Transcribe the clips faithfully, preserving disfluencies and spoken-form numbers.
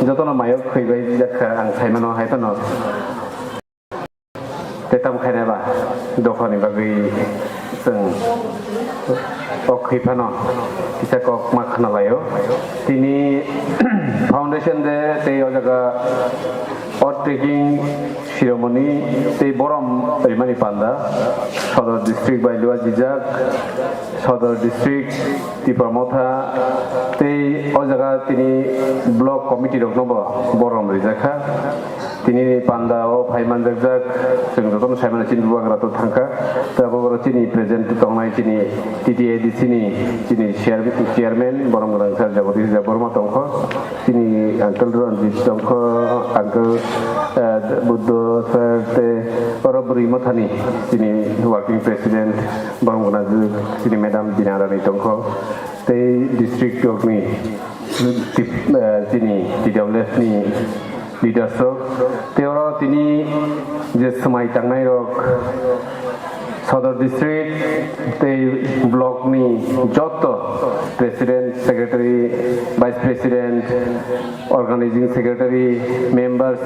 jotono mayok khwi bai jak kha, ang sai mano hai phano. Tei tamo khaina ba dophani bagwi chwng o khwi phano kisa kok ma khna laio. Tini Foundation Day tei o jaga Oath Taking Ceremony tei borom rimani panda Sodor District bai luajijak, Sodor District, Tipra Motha tei o jaga tini Block Committee rokno bo borom rijak kha. Tini panda o phai manjakjak, chwng jotono sai mano chini bubagra to thangkha. Tabok oro chini present tongnai chini T T A D C ni chini chair-, chairman, borom gwnang sir Jagadish Debbarma tongkho. Chini uncle Ranjit tongkho, uncle, eh, Buddho sir tei oro Bwrwi Mothani chini working president, borom gwnang chini madam Dina Rani tongkho. Tei district rokni tip-, eh, chini T W F ni leaders rok, tei oro tini je swmai tangnai rok Sodor District tei Block ni joto President, Secretary, Vice President, Organizing Secretary, Members,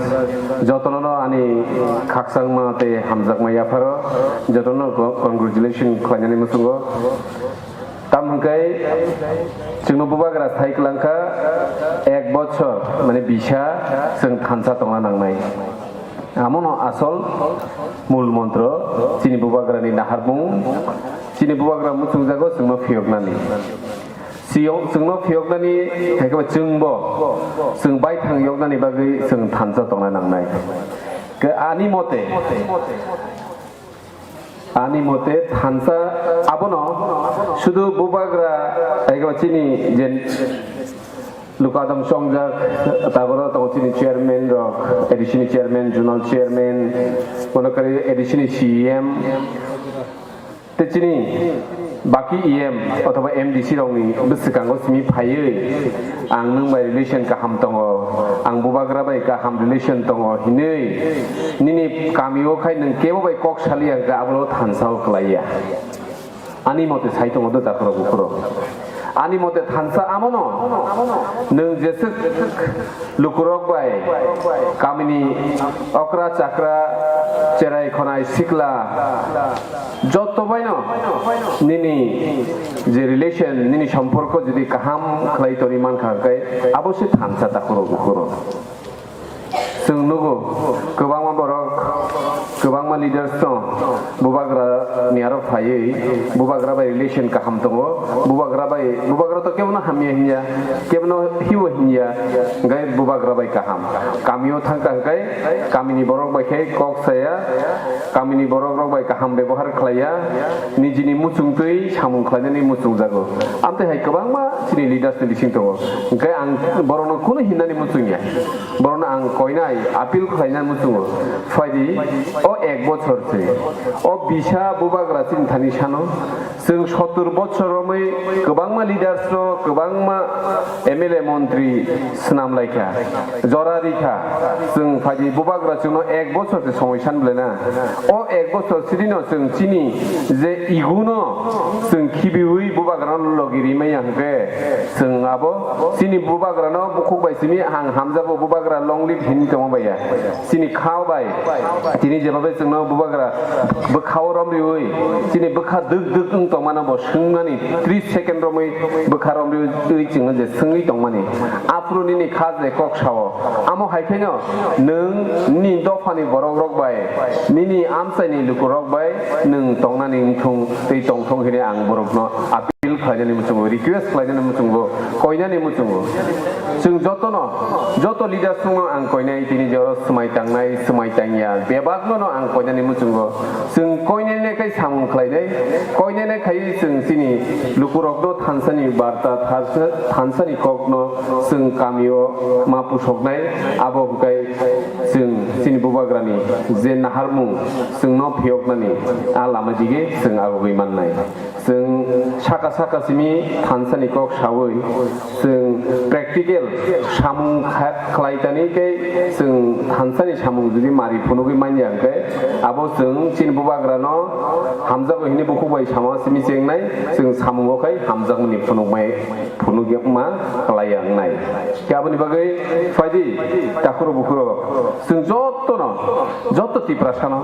jotono no ani khakchangma tei hamjakma yapharo, jotono co-, congratulation khlainani muchungo. Tamo hwnkhe chwngno bubagra sai kwlangkha, ek bochor, mane bisa chwng thansa tongna nangnai. Amono asol mul montro, chini bubagrani naharmung, chini bubagra muchungjago chwngno phiyoknani. Siyok chwngno phiyoknani, hai khe chwngbo chwng baithang yoknani bagwi chwng thansa tongna nangnai. Ke ani mote, Ani mote thansa abono sudu bubagra, ego chini je luku adam chongjak, taboro tongo chini chairman rok, A D C ni chairman, zonal chairman, kono kari A D C ni C E M, te chini baki E M othoba M D C rokni bwskango simi phaiwi, ang nwng bai relation kaham tongo, ang bubagra bai kaham relation tongo hinwi nini kamio khai nwng kebo bai kok saliya hwnkhe abono thansa o kwlaiya. Ani mote sai tongo do jakhorok bukhurok. Ani mote thansa amono nwng jeswk lukurok bai kamini okra chakra, cherai khonai sikla joto baino nini je relation, nini somporko jodi kaham khlai toni mankha hwnkhe abo se thansa jakhorok bukhurok. Chwng nugo, kwbangma borok, kwbangma leaders tong, bubagra ni aro phaiwi, bubagra bai relation kaham tongo, bubagra bai, bubagra to kebono hamya hinya, kebono hiwo hinya, hwnkhe bubagra bai kaham. Kamio thangkha hwnkhe, kamini borok bai khe kok saya, kamini borok rok bai kaham bebohar khlaiya, nijini muchungtwi samung khlainani muchungjago. Amtwi hai kwbangma chini leaders ni bising tongo. Hwnkhe ang borokno kunu hinani muchungya. Borokno ang koinai appeal khlaina muchungo. Phaidi o ek bochor se. O bisa bubagra chini thani sano. Chwng sottur bochor romwi kwbangma leaders no, kwbangma M L A montri swnam laikha. Jora rikha. Chwng phaidi bubagra chwngno ek bochor se somoi san bwlai na. O ek bochor sidi no chwng chini je ego no chwng khibiwi bubagra no logi rimaya hwnkhe chwng abo chini bubagra no bukhuk bai simi ang hamjabo bubagra long live hin tongma baiya. Chini kha bai tini jeba bai chwngno bubagra bwkha o romriwi chini bwkha dwk dwk wng tongmano bo swngmani tris second romwi bwkha romriwi chwngno je swngwi tongmani. Aphuru nini kha je kok sao. Amo hai khaino nwng nini dophani borok rok bai, nini amchaini lukurok bai nwng tongnani wngthung tei tongthung hwnwi ang borokno appeal khlainani muchungo, request khlainani muchungo, koinani muchungo. Chwng jotono, joto leaders rokno ang koinai tini je oro swmai tangnai, swmai tangya, bebakno no ang koinani muchungo. Chwng koinene kai samung khlainai, koinene khai chwng chini lukurokno thansani barta, thansa-, thansani kokno chwng kamio ma pusoknai, abo hwnkhe chwng chini bubagrani je naharmung chwngno phiyoknani a lama dige chwng agugwi mannai. Chwng saka saka simi thansani kok saui chwng practical samung kha-, khlai tani khe chwng thansani samung jodi mari phunugwi manya hwnkhe Abo chwng chini bubagrano hamjago hwnwi bukhuk bai sama simi chengnai, chwng samungo khai hamjakmani phunukmai, phunukma klai ya wngnai. Khe aboni bagwi phaidi, takhuro bukhuro, chwng jottono, jotto Tiprasano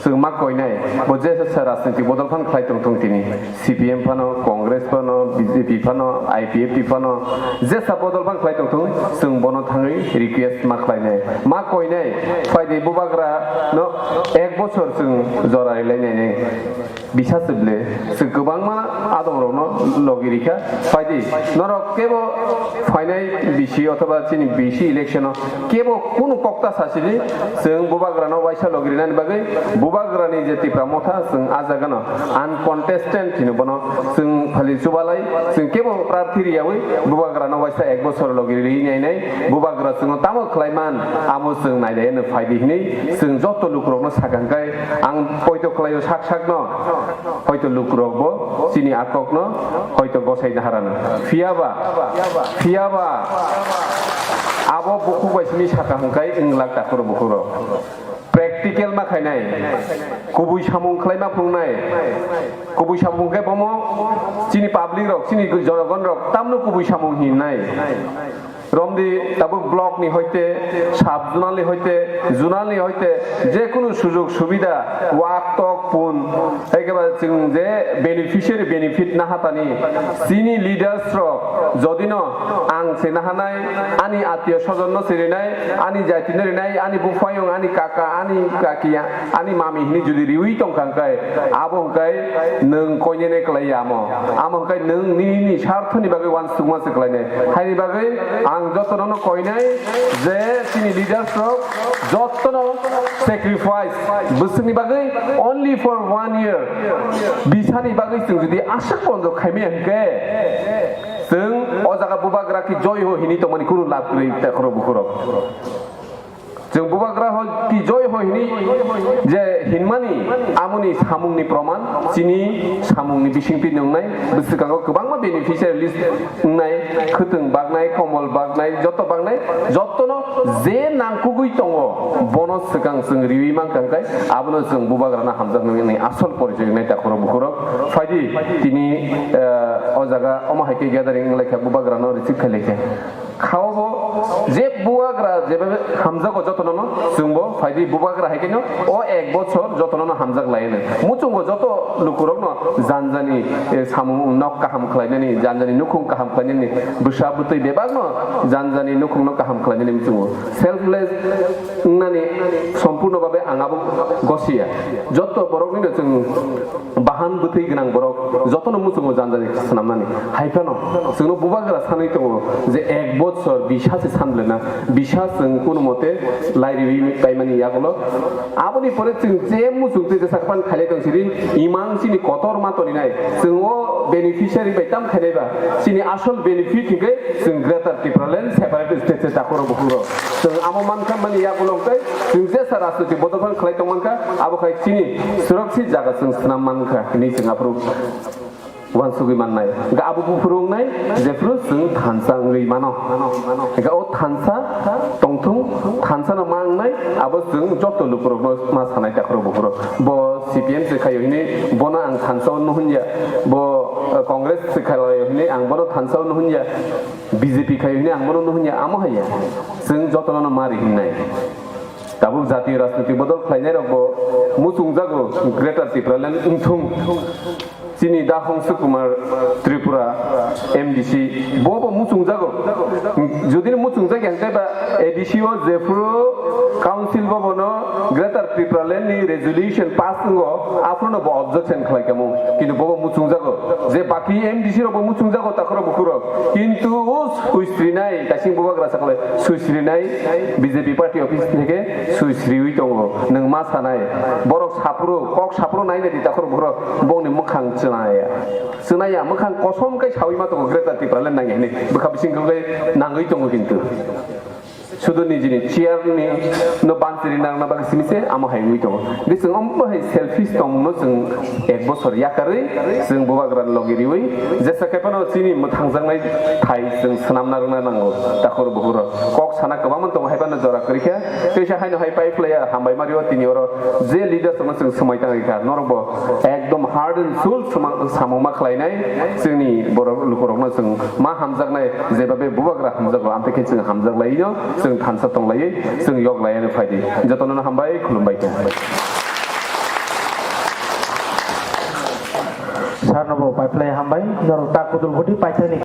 chwng ma koinai, bo jesa rajnitik bodol phan khlai tong thung tini. C P M phano, Congress phano, B J P phano, I P F T phano, jesa bodol phano khlai tong thung, chwng bono thangwi request ma khlainai, ma koinai, phaidi bubagra no ek bochor chwng jora rilainai. Bisa se ble, chwng kwbangma adong rokno logi rikha, phaidi norok kebo phainai bisi othoba chini bisi election o kebo kunu kokta sasidi, chwng bubagrano waisa logirinani bagwi bubagrani je Tipra Motha chwng a jagano uncontested hino bono chwng phali chubalai, chwng kebo prarthi riyawi bubagrano waisa ek bochor logiri rinai nai bubagra chwngno tamo khlaiman amo chwng nailai no phaidi hinwi chwng joto lukurokno sakha hwnkhe ang poito khlaio sak sakno. Hoito lukurokbo chini a kokno hoito gosai naharano. Phiyaba, phiyaba abo bukhuk bai simi saka hwnkhe wng lak takhuro bukhuro. Practical ma khainai, kubui samung khlaima phunuknai. Kubui samung khe bomo chini public rok, chini jonogon rok tamno kubui samung hinnai. Romdi tabuk block ni hoite, sub zonal ni hoite, zonal ni hoite, je kunu sujog subida, wak tok pun, ekebare chwng je beneficiary benefit nahatani, chini leaders rok jodino ang se nahanai, ani atiyo sojon no se rinai, ani jati no rinai, ani buphayung, ani kaka, ani kaki, ani mami hini jodi riwi tongkha hwnkhe, abo hwnkhe nwng koinene kwlaiya amo. Amo hwnkhe nwng nini sarthoni bagwi uansukma se kwlainai. Haini bagwi ang jotono no koinai je chini leaders rok jotono sacrifice bwswkni bagwi only for one year bisani bagwi chwng jodi aswk ponjo khaimaya hwnkhe chwng o jaga bubagra ki joy ho hini tongmani kunu lab kwrwi takhoro bukhurok. Chwng bubagra ho ki joy ho hini je hinmani amoni samungni proman chini samungni bisingtwi nwngnai bwswkango kwbangma beneficiary list wngnai, khwtwng baknai, komol baknai, joto baknai, jotono je nangkugwi tongo bono swkang chwng riwi mankha hwnkhe abono chwng bubagrano hamjaknai asol porichoi wngnai takhoro bukhurok. Phaidi tini, eh, o jaga omo hai khe gathering wnglaikha bubagrano receive khailaikha. Khaobo je bubagra jeba hamjago jotono no chwngbo phaidi bubagra hai khe no o ek bochor jotono no hamjak lai no. Muchungo joto lukurok no janjani, eh, samung nok kaham khlainani, janjani nukhung kaham khlainani, bwsa bwtwi bebak no janjani nukhung no kaham khlainani muchungo. Selfless wngnani sompurno babe ang abo gosiya. Joto borok ni no chwng bahan bwtwi gwnang borok jotono muchungo janjani swnamnani. Hai phano chwngno bubagra sanwi tongo je ek bochor bisa se san belena, bisa chwng kunu mote lairiwi paimani yagulo. Aboni pore chwng je muchung twi jesa khe phan khailai tong sidi, imang chini kotor ma toninai. Chwng o beneficiary bai tam khainai ba, chini asol benefit hwnkhe chwng Greater Tipraland separate state se takhoro bukhuro. Chwng amo mankha mani yagulo hwnkhe chwng jesa rajniti bodol phan khlai tong mankha, abo khai chini surakshit jaga chwng swnam mankha hinwi chwng aphuru uansugwi mannai. Hwnkhe abo buphuru wngnai jephuru chwng thansa wngwi mano. Hwnkhe o thansa tongthung, thansa no ma wngnai, abo chwng joto lukurokno ma sanai takhoro bukhuro. Bo C P M se khaio hinwi bono ang thansa o nuhunja, bo, eh, Congress se khaio hinwi ang bono thansa o nuhunja. B J P khai hwnwi ang bono nuhunja amo haiya. Chwng jotono no mari himnai. Tabuk jatiyo rajnitik bodol khlainai rokbo muchungjago Greater Tipraland wngthung. Chini Dahong Sukumar Tripura M D C bobo muchungjago. Jodi no muchungjak ya hwnkhe ba A D C o jephuru council bobono Greater Tipraland ni resolution pass wngo, aphuru no bo objection khlai kamo. Kintu bobo muchungjago. Je baki M D C rok bo muchungjago takhoro bukhurok. Kintu o swisrinai, kaising bubagra sakle swisrinai B J P party office theke swisriwi tongo. Nwng ma sanai, borok saphuru, kok saphuru naina di takhoro bukhurok, bongni mwkhang chwnaya. Chwnaya, mwkhang kosom kai sawi ma tongo Greater Tipraland nangya hinwi. Bwkha bising khe nangwi tongo kintu. Sudu nijini chair ni no bansiri nangna bagwi simi se amo hai wngwi tongo. Hwnkhe chwng omo hai selfish tongmungno chwng ek bosor yakarwi chwng bubagra logi riwi jesa khe phano chini mwthangjaknai thai chwng swnamna rwna nango. Takhur bukhuro kok sana kwbangma tongo, hai phano jora kwrwi khe teisa haino hai pai phlaiya hambai mario tini oro je leaders rokno chwng swmai tangwi kha norokbo ekdom heart and soul swma-, samung ma khlainai chwngni borok lukurokno chwng ma hamjaknai, jeba be bubagra hamjago, amtwi khe chwng hamjak laino, chwng thansa tong laiwi, chwng yok laiano phai di. Jotono no hambai, khulumbai khe. Sarno bo pai phlai hambai, norok ta kudul budi paithani.